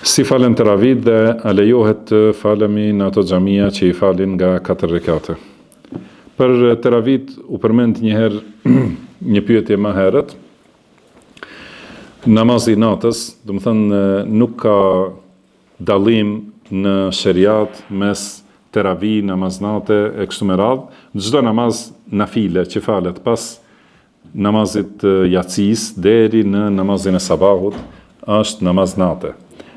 Si falen teravit dhe a lejohet të falemi në ato xhamia që i falin nga katër rekate? Për teravit u përmend një herë një pyetje më herët. Namazi i natës, domethënë nuk ka dallim në sheriat mes teravi, namaz nate e kështu me radhë. Çdo namaz nafile që falet pas namazit të jacisë deri në namazin e sabahut është namaz nate.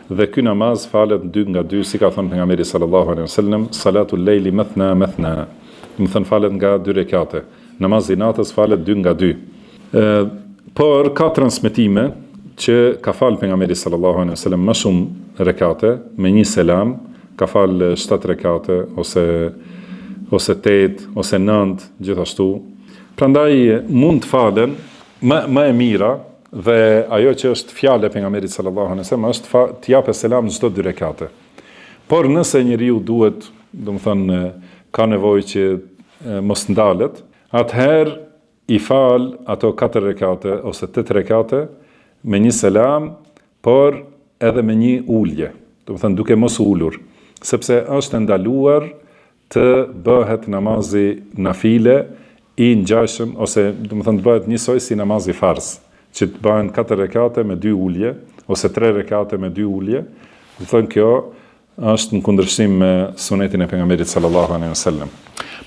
Dhe ky namaz falet dy nga dy, si ka thënë pejgamberi sallallahu alejhi ve sellem, salatul lejli methna methna. Domethënë falet nga dy rekate. Namazi i natës falet dy nga dy. Ë por ka transmetime që ka fal pejgamberi sallallahu alejhi ve sellem më shumë rekate me një selam, ka fal 7 rekate ose ose 8 ose 9 gjithashtu Prandaj mund të falen më më e mira dhe ajo që është fjalë e pejgamberit sallallahu alejhi ve sellem është fa, të japë selam çdo dy rekate. Por nëse njeriu duhet, domethënë ka nevojë që mos ndalet, atëherë i fal ato katër rekate ose tetë rekate me një selam, por edhe me një ulje, domethënë duke mos u ulur, sepse është e ndaluar të bëhet namazi nafile i ngjashëm ose domethënë të bëhet njësoj si namazi farz, që të bëhen katër rekate me dy ulje ose tre rekate me dy ulje, domethënë kjo është në kundërshtim me sunetin e pejgamberit sallallahu alejhi wasallam.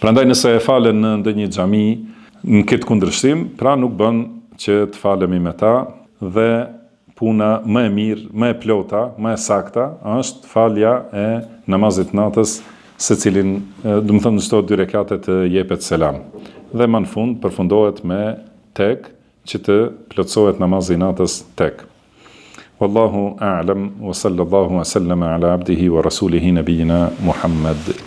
Prandaj nëse e falen në ndonjë xhami në këtë kundërshtim, pra nuk bën që të falemi me ta dhe Puna më e mirë, më e plota, më e sakta është falja e namazit të natës secilin, domethënë çdo dy rekate të jepet selam. Dhe më në fund përfundohet me tek që të plotësohet namazi i natës tek. Wallahu a'lam wa sallallahu wa sallama ala abdihi wa rasulihi nabiyina Muhammad.